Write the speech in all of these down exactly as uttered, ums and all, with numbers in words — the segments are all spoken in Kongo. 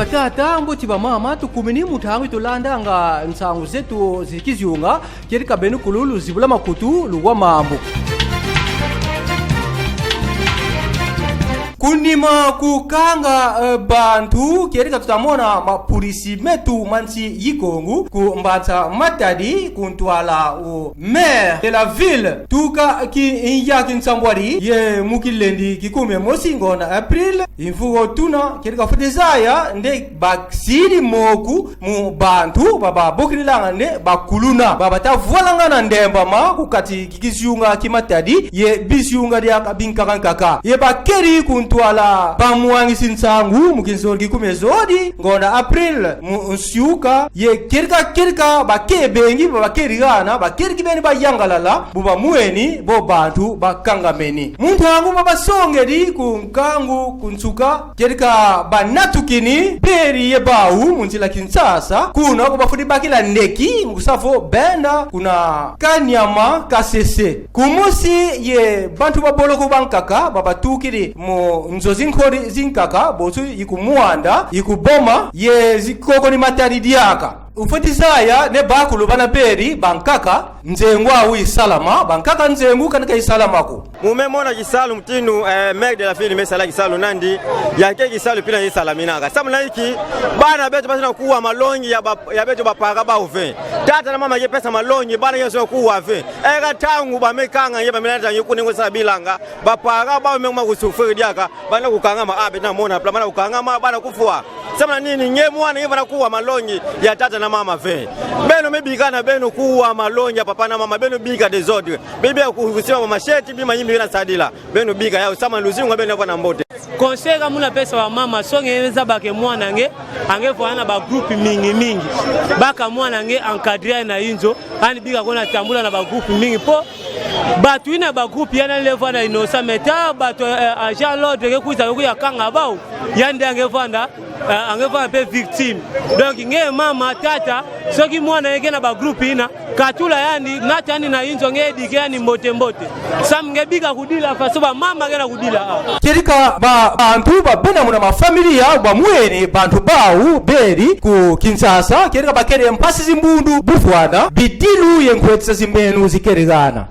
Batata, mbote, bamama, tukumini mu ntangu yi tulandanga nsangu zetu zi kizunga, kedika beno kulu luzibula makutu, luwa mambu. Ku nima ku kanga, eh, bantu, kedika tuta mona mapolisi metu ma nsi yi Kongo, ku mbanza Matadi, ku ntwala o maire de la ville, tuka ki ya ki nsambwadi ye mu kilendi ki kumi ye mosi ngonda avril, mvu wo tuna, kedika fweti zaya nde basidi moku mu bantu ba babokilanga nde bakuluna, ba bata vwalangana ndembama ku kati ki kizunga ki Matadi ye bizunga diaka bi nkaka nkaka. Ye bakedi ku ntwala bamwangisi nsangu mu kinzonzi ki kumi ye zodi ngonda avril mu nsiuka, ye kedika kedika bakedi bengi ba bakedi gana, bakedi kibeni bayangalala bu bamweni bo bantu bakangameni. Mu ntangu ba basongedi ku nkangu ku nsuka, kedika banatukini Beri ye bawu mu nzila Kinshasa, kuna ku bafweti bakila ndeki, mu kusa vo benda kuna Kanyama, Kasese. Kumosi ye bantu ba boloko bankaka ba batukidi mu nzo zi nkodi zi nkaka, bonso yi ku Muanda, yi ku Boma, ye zi koko ni Matadi diaka. Ufweti zaya nde bakulu bana Beri bankaka, nzengu awu isalama, bankaka nzengu ka yandi ka isalama ko. Mu me mona kisalu mutindu, eh, maire de la ville me sala kisalu na yandi, ya ke kisalu pina isalaminaka. Samu na inki? Bana beto ba zina kuwa malongi ya ba, ya beto ba parents bawu ve. Tata na mama ke pesa malongi, bana ke zina kuwa ve. E ka ntangu ba me kanga yandi, ba me landa yandi kuna nge sala bilanga, ba parents bawu me kuma ku souffrir diaka, bana kukangama, ah, beno mona plan, bana kukangama, bana kufwa. Samu na nini? Nge mwana nge vanda kuwa malongi ya tata na mama ve. Beno me bika na beno kuwa malongi ya papa na mama, beno bika désordre. Beno bika ku, kusimba ba machette, bima yimbi beno sadila. Beno bika yawu, samu na luzingu ya beno vanda mbote. Conseil ka mu na pesa bamama, songe nge zaba ke mwana nge, yandi ke vwanda na ba groupe mingi mingi. Baka mwana nge encadrer na inzo, yandi bika kwenda tambula na ba groupe mingi. Po bantu yina ba groupe yina lenda vwanda innocent, mais ntangu bantu, eh, agent l'ordre ke kwiza, ke kwiza kanga bawu, yandi yandi ke vwanda, eh, yandi ke vwanda mpe victime. Donc nge mama, tata, soki mwana nge ke na ba groupe yina, katula yandi, nata yandi na inzo, nge éduquer yandi mbote mbote. Samu nge bika kudila façon bamama ke na kudila awa. Kedika ba, bantu ba bena muna mafamilia, bamweni bantu bawu beri ku Kinshasa, kedika bakedi mpasi zi mbundu, bufwana, bidilu ye nkwetisa zi meno zikedi gana.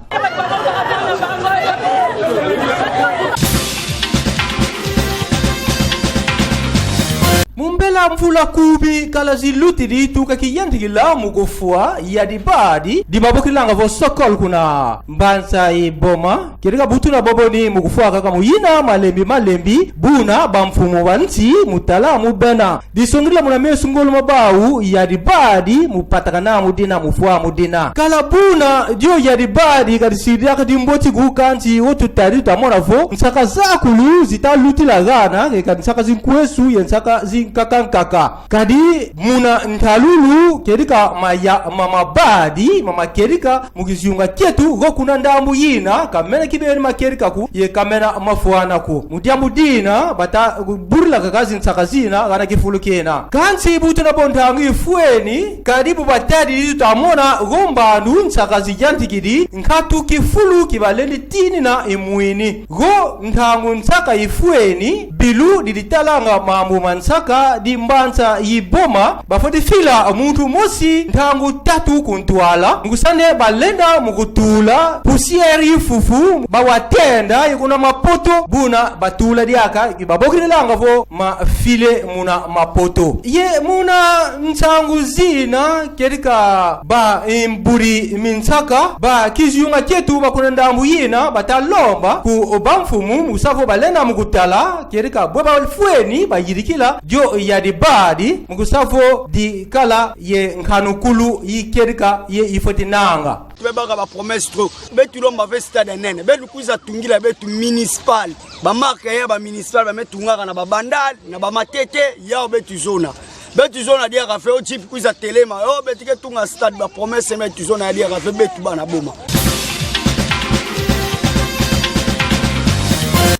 Mu mbela mvula kumi kala zilutidi tuka kiyantikila mu kufwa ya dibadi di babokilanga vo Sokol kuna mbanza yi Boma. Kedika bu tuna bobo ni mu kufwa kaka mu yina malembi malembi, buna bamfumu ba nsi mu tala mu bena. Disongidila muna meso ngolo ma bawu ya dibadi mu patakana mu dina, mu fwa mu dina. Kala buna dio ya dibadi ka disidi diaka dimboti ko, kansi wo tutadi tuta mona vo nsaka zakulu zita lutila gana, kedika nsaka zi nkwesu ye nsaka zi nkaka nkaka. Kadi muna ntalulu, kedika maya, ma mabadi, ma makedika, mu kizunga kietu, go kuna ndambu yina, ka mena kibeni makedika ko, ye ka mena mafwana ko. Mu diambu dina, bata budila kaka zinsaka zina gana kifulu kiena. Kansi bu tuna bo ntangu ifweni, kadi bu batadi tuta mona, go mbandu nsaka ziyantikidi, nkatu kifulu ki balendi tinina imwini. Go ntangu nsaka ifweni, bilu di ditalanga mambu ma nsaka di mbanza yi Boma, bafweti fila muntu mosi ntangu tatu ku ntwala, mu kusa nde balenda mu kutula poussière yi fufu, ba wa tenda ye kuna mapoto, buna batula diaka, babokilanga vo ma filet muna mapoto. Ye muna nsangu zina, kedika ba mbudi mi nsaka ba kizunga kietu ba kuna ndambu yina bata lomba ku bamfumu, mu kusa vo balenda mu kutala, kedika bwe bafweni bayidikila dio ya dibadi, mu kusa vo dikala ye nkanukulu yi kedika ye ifweti nanga. Be baka ba promesse trop. Betu lomba ve stade nene. Betu kwiza tungila betu municipal. Ba marque ya ba municipal ba me tungaka na ba Bandal, na ba Matete, yawu betu zona. Betu zona diaka ve, o Jeep kwiza telema. O betu ke tunga stade, ba promesse betu zona diaka ve betu bana Boma.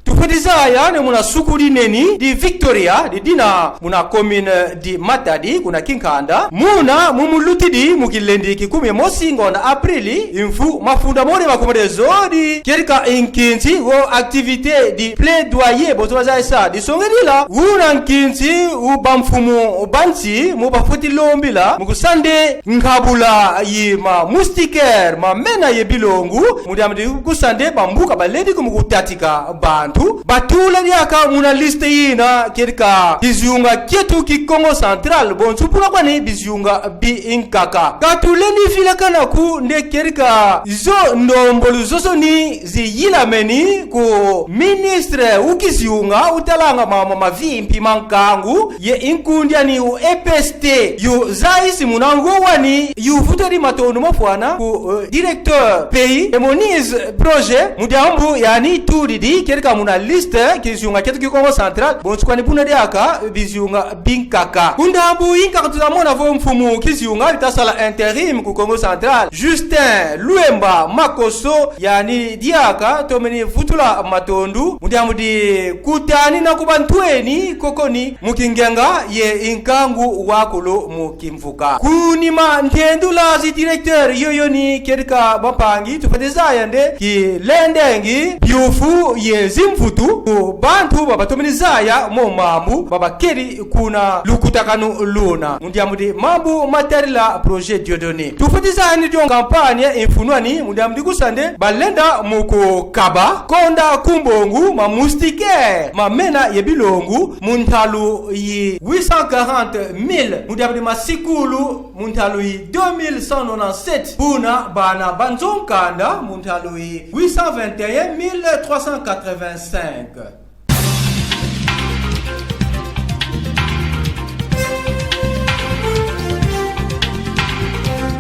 Tu Fweti zaya nde muna suku dineni di Victoria, di dina muna commune di Matadi, kuna Kinkanda. Muna mu mulutidi mu kilendi ki kumi ye mosi ngonda Aprili, mvu mafunda mole makumi mane ye zodi, kedika nkinsi wo activité di plaidoyer, bonso bazayisa disongidila, una nkinsi u bamfumu ba nsi mu bafweti lombila, mu kusa nde nkabula yi ma moustiquaire, ma mena ye bilongo, mu diambu di kusa nde bambuka balendi ko mu kutatika bantu, batula diaka muna liste yina kedika kizunga kieto ki Kongo Central, bonso buna kwani bizunga binkaka. Ka tulendi vilakana ko nde kedika zo ndombolo zozoni ziyilameni ku ministre u kizunga utalanga mambu ma mavimpi ma nkangu ye nkundiani u E P S T, yu zayisi muna ngo wani yu vutudi matondo mafwana ku, eh, directeur pays Emonise Projet, mu diambu yani tudidi kedika muna liste kizunga kieto ki Kongo Central, bonso kwani buna diaka bizunga binkaka. Ku ndambu yinkaka tuta mona vo mfumu kizunga uta sala intérim ku Kongo Central, Justin Luemba Makosso, yani diaka tomeni vutula matondo mu diambu di kutanina ku bantweni kokoni mu kingenga ye nkangu wakulu mu kimvuka. Ku nima ntendula zi directeur yoyo ni kedika bampangi, tufweti zaya nde kilendengi biufu ye zimvutu ku bantu ba batomeni zaya mo mambu ba bakedi kuna lukutakanu luna mu diambu di mambu matadila projet Dieudonné. Tufweti zaya nde dio campagne imfunwani mu diambu di kusa nde balenda mu kukaba konda ku mbongo ma moustiquaire, ma mena ye bilongo, mu ntalu yi huit cent quarante mille, mu diambu di masikulu, mu ntalu yi deux mille cent nonante-sept, buna bana ba nzo nkanda, mu ntalu yi huit cent vingt et un mille trois cent quatre-vingt-cinq.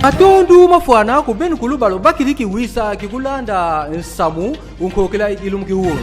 Matondo mafwana ku beno kulu ba lubakidi kiwisa ki kulanda nsamu u nkokila yi lumbu ki wunu.